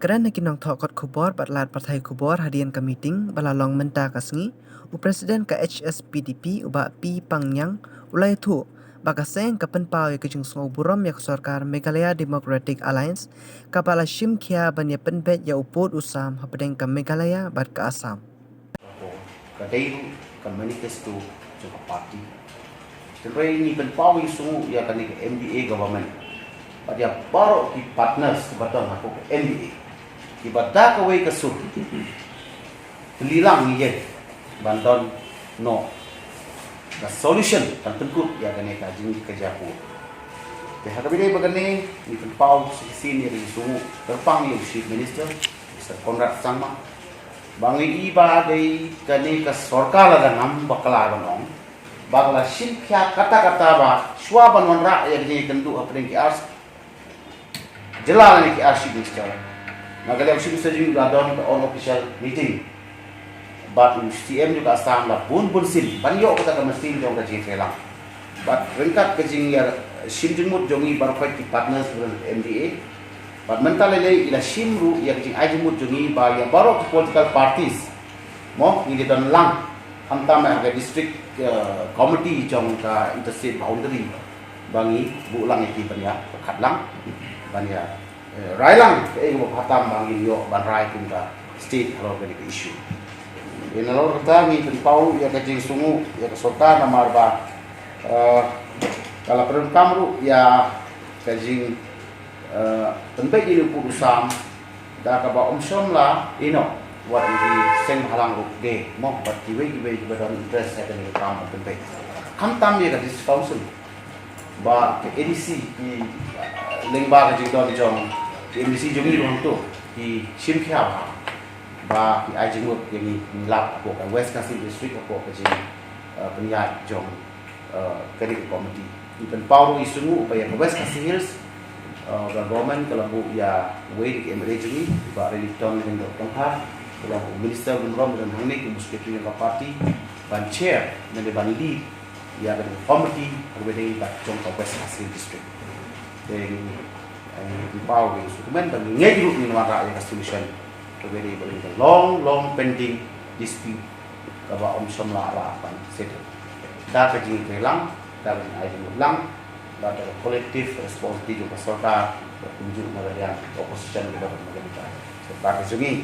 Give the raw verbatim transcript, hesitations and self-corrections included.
Kren ha ki nongthoh kot khubor bad lad pathai khubor hadien ka meeting ba la long mynta ka sngi, u President ka H S P D P u Bah P Pangniang u la ïathuh ba ka seng ka pynpaw ïa ka jingsngew burom ïa ka sorkar Meghalaya Democratic Alliance kaba la shim khia ban ïa pynbeit ïa u pud u sam hapdeng ka Meghalaya bad ka Assam. Ka dei ruh ka manifesto jong ka party. Hynrei ngi pynpaw ïa u sngewbha ïa kane ka M D A government bad ïa baroh ki partners kiba don hapoh ka M D A kiba da kawei ka sur pynlong ïa ban don noh ka solution kan pynkut ïa kane ka jingkajia pud. Te ha kaba ïadei bad kane ngi pynpaw shisien ïa u sngewbha kyrpang ïa u Chief Minister Mister Conrad Sangma ba ngi i ba dei kane ka sorkar la dang ngam bakla ban ong ba ka la shim khia katta katta ba shuwa ban wanrah ïa kane ka kynduh hapdeng ki ar jylla lane ki ar Chief Minister. Na ka liang Chief Minister jong ngi la don ka unofficial meeting bad u C M jong ka Assam la bun bun sien ban ïoh kata ka mynsiem jong ka jingïatreilang. Bad ryngkat ka jingïashim jingmut jong ngi baroh ki partners jong ka M D A. Bad mynta lei lei i la shim ruh ïa ka jingai jingmut jong ngi ba ïa baroh ki political parties mo ngi la don lang khamtam ha ka district committee jong ka interstate boundary ba ngi buh lang ïa ki ban ïa pyrkhat lang ban ïa rai lang kaei kaba khamtam ba ngin ïoh ban rai kum ka state halor kane ka issue. Nalor kata ngi pynpaw ïa ka jingsngew ïa ka sorkar namar ba ka la pyndonkam ruh ïa ka jing pynbeit ïa u pud u sam da kaba ym shym la ïehnoh wat ïa ki seng bhalang ruh de mo bad kiwei kiwei kiba don interest ha kane ka kam pynbeit. Khamtam ïa ka district council ba ka A D C ki lyngba ka jingdon jong ki M D C jong ngi ruh hangto ki shim khia ba ba ki ai jingmut ïa ngi ngi lap hapoh ka West Khasi District hapoh ka jing pynïaid jong kane ka committee. Ngi pynpaw ruh ïa u sngewbha ba ïa ka West Khasi Hills ka government ka la buh ïa uwei na ki M L A jong ngi Bah Ranjitton Lyngdoh Tonkhar, ka la buh u minister Bun Rom, ka don hangne kum u secretary jong ka party ban chair ne ban lead ïa ka committee ha kaba ïadei bad jong ka West Khasi District. Te ngi pynpaw ïa u sngewbha ba ngi ngeit ruh ngin wanrah ïa ka solution ha kaba ïadei bad ka long long pending dispute kaba ym shym la lah ban settle da ka jingïatreilang, da ka jingai jingmut lang, da ka collective responsibility jong ka sorkar bad kumjuh na ka liang opposition kiba don na ka liang ka sorkar ka jong ngi.